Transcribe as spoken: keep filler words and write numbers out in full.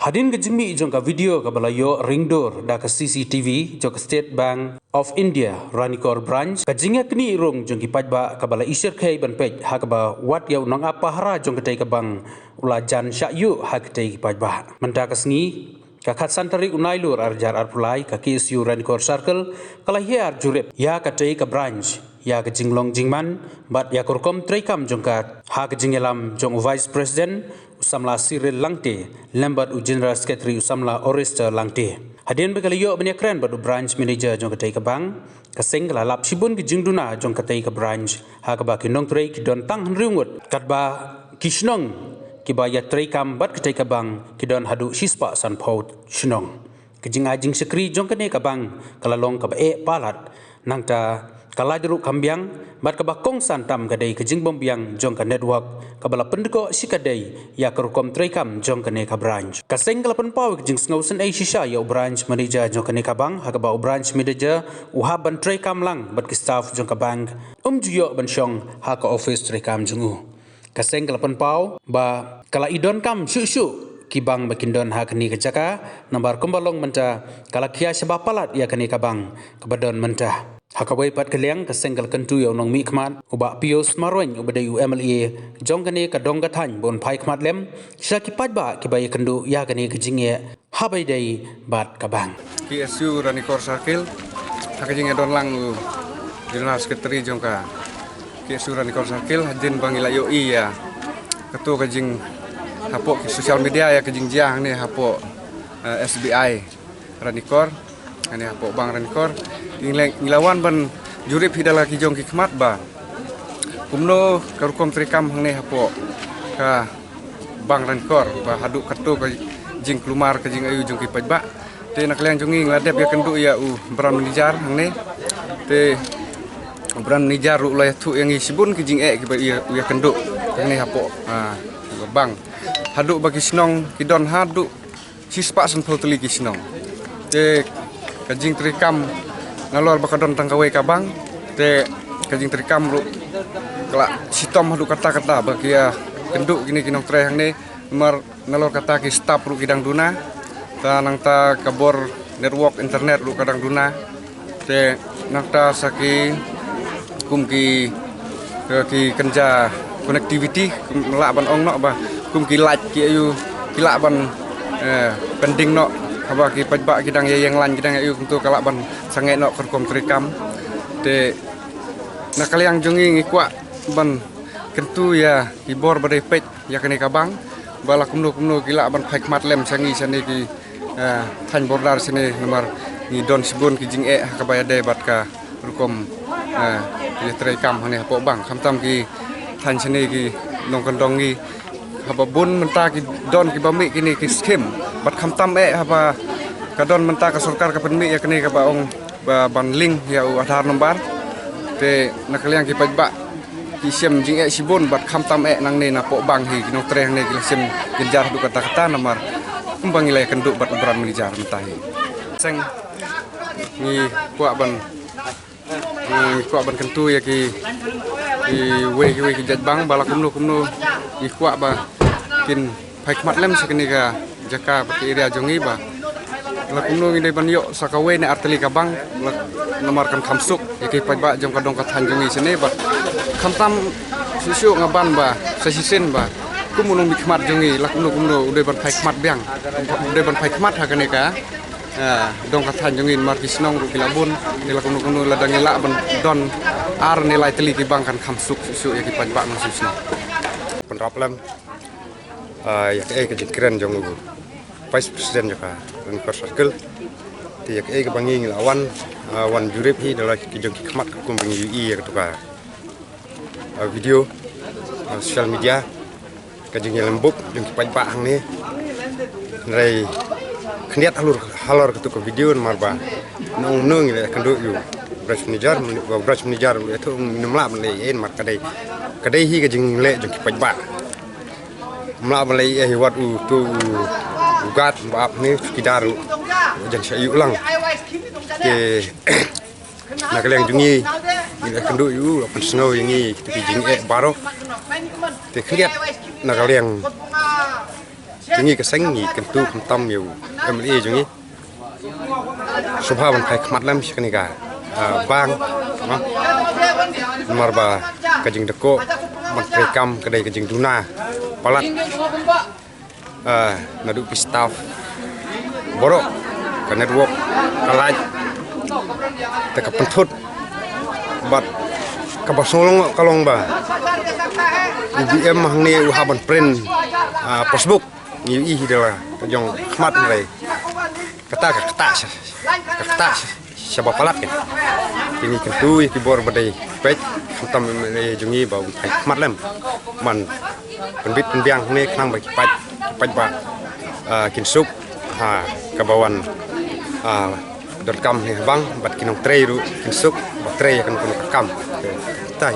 Hadien ka jingmih jong ka video kaba la ïoh ringdur da ka C C T V jong ka State Bank of India Ranikor Branch, ka jingïaknieh rung jong ki paidbah kaba la ishyrkhei ban peit ha kaba wat ïa u nongap pahara jong katei ka bank u la jan shah ïuh ha katei ki paidbah. Mynta ka sngi, ka khatsan tarik u Nailur arhajar arphew lai, ka K S U Ranikor Circle ka la hiar jurip ïa katei ka branch ïa ka jinglong jingman bad ïa ka rukom treikam jong ka, ha ka jingïalam jong u Vice President u samla Cyril Langte lem bad u General Secretary u samla Orester Langte. Hadien ba ka la ïoh ban ïakren bad u branch manager jong katei ka bank, ka seng ka la lap shibun ki jingduna jong katei ka branch ha kaba ki nongtrei ki don tang hynriew ngut, katba ki shnong kiba ïatreikam bad katei ka bank ki don haduh shispah sanphew shnong. Ka jingai jingshakri jong kane ka bank ka la long kaba eh palat, nangta ka lait ruh kam biang bad kaba kongsan tam ka dei ka jingbym biang jong ka network kaba la pyndkoh shikatdei ïa ka rukom treikam jong kane ka branch. Ka seng ka la pynpaw ïa ka jingsngew synei shisha ïa u branch manager jong kane ka bank ha kaba u branch manager u hap ban treikam lang bad ki staff jong ka bank, um ju ïoh ban shong ha ka office treikam jong u. Ka seng ka la pynpaw ba ka la i donkam shuh shuh ki bank ba kin don ha kane ka jaka, namar kumba long mynta ka la khia shaba palat ïa kane ka bank kaba don mynta. Ha kawei pat ka liang, ka seng ka la kyntu ïa u nongmihkhmat u Bah Pius Marwein uba dei u M L A jong kane ka dong ka thaiñ ba un phai khmat lem sha ki paidbah kiba ïakynduh ïa kane ka jingeh haba ïadei bad ka bank. K S U Ranikor Circle, ha ka jingïadon lang u General Secretary jong ka K S U Ranikor Circle, hadien ba ngi la ïohi ïa kato ka jing hapoh ki social media ïa ka jingjia hangne hapoh, eh, S B I Ranikor, hangne hapoh bank Ranikor. Ngi la, ngi la wan ban jurip hi da la ki jong ki khmat ba kumno ka rukom treikam hangne hapoh ka bank Ranikor ba haduh kato ka jingkulmar ka jingayu jong ki paidbah. Te na ka liang jong ngi ngi la dep ïakynduh ïa u branch manager hangne. Te u branch manager ruh u la ïathuh ïa ngi shibun ki jingeh kiba u ïa, u ïakynduh hangne hapoh, ah, bank. Haduh ba ki shnong ki don haduh shispah sanphew tylli ki shnong. Te ka jingtreikam nalor ba ka don tang kawei ka bank, te ka jingtreikam ruh ka la shitom haduh katta katta ba ki ïakynduh kine ki nongtrei hangne, namar nalor kata ki staff ruh ki dang duna, te nangta ka bor network internet ruh ka dang duna. Te nangta sa ki kum ki, ki, ki kynja connectivity, kum lah ban ong noh ba kum ki light ki ayu ki lah ban, eh, pending noh, haba ki paidbah ki dang ïa ïeng line ki dang ïa ayu kumto ka lah ban sangeh noh ka rukom treikam. Te na ka liang jong ngi ngi kwah ban kyntu ïa ki bor ba dei peit ïa kane ka bank ba la kumno kumno ki lah ban phai khmat lem sha ngi shane ki, eh, thaiñ border shane, namar ngi don shibun ki jingeh ha kaba ïadei bad ka rukom, eh, ïatreikam hangne hapoh bank, khamtam ki thaiñ shane ki nongkyndong ngi haba bun mynta ki don kiba mih kine ki skim, bad khamtam eh haba ka don mynta ka sorkar ka pynmih ïa kane kaba ong ba ban link ïa u Aadhaar number. Te na ka liang ki paidbah ki shem jingeh shibun bad khamtam eh nangne napoh bank hi ki nongtrei hangne ki la shem jynjar haduh katta katta namar kumba ngi la ïakynduh bad u branch manager mynta hi. Seng ngi kwah ban, ngi kwah ban kyntu ïa ki, kiwei kiwei ki jait bank ba la kumno kumno ngi kwah ba kin phai khmat lem sha kane ka jaka bad ka area jong ngi ba la kumno ngi dei ban ïoh sa kawei ne ar tylli ka bank, la, namar kan kham suk ïa ki paidbah jong ka dong ka thaiñ jong ngi shane ba khamtam shuh shuh nga ban ba sa shisien ba kum u nongmihkhmat jong ngi la kumno kumno u dei ban phai khmat biang, u dei ban phai khmat ha kane ka, ah, dong ka thaiñ jong ngi namar ki shnong ruh ki la bun, te la kumno kumno lada ngi lah ban don ar ne lai tylli ki bank kan kham suk shuh shuh ïa ki paidbah nongshong shnong. Pynrap lem, ah, ïa kaei ka jingkren jong u Vice President jong ka Ranikor Circle. Te ïa kaei kaba ngi ngi la wan, ah, wan jurip hi da la ki jong ki khmat kumba ngi ïohi ïa kato ka, ah, video, ah, social media, ka jingïalehbuk jong ki paidbah hangne. Hynrei khyndiat halor, halor kato ka video namar ba nong nong ïa kynduh ïa u branch manager, ba branch manager ïathuh ngim lah ban leh ei namar ka dei, ka dei hi ka jingleh jong ki paidbah. Ym lah ban leh ei wat uto u guard ba ap ne chowkidar u jan sha ïuh lang. Te na ka liang jong ngi ngi la kynduh ïa u la pynsngew ïa ngi kito ki jingeh baroh. Te khyndiat na ka liang Jong ngi ka seng ngi kyntu khamtam ïa u M L A jong ngi. Sngewbha ban phai khmat lem sha kane ka, ah, bank, no? Namar ba ka jingdako ban trei kam ka dei ka jingduna palat. Ah, naduh ki staff baroh, ka network ka lait, te ka pynthut bad kaba sngewlong ka long ba u B M hangne u hap ban print, ah, passbook. Ngi ïohi hi da la ka jong khmat hynrei kata ka ktah sha, ka ktah sha, sha ba palat ka. Te ngi kyntu ïa ki bor ba dei peit khamtam M L A jong ngi ba un phai khmat lem ban pynbit pynbiang hangne khnang ba ki paid, ki paid ba, ah, kin suk ha kaba wan, ah, donkam hangne ha bank bad ki nongtrei ruh kin suk ba trei ïa kano kano ka kam. Te tai.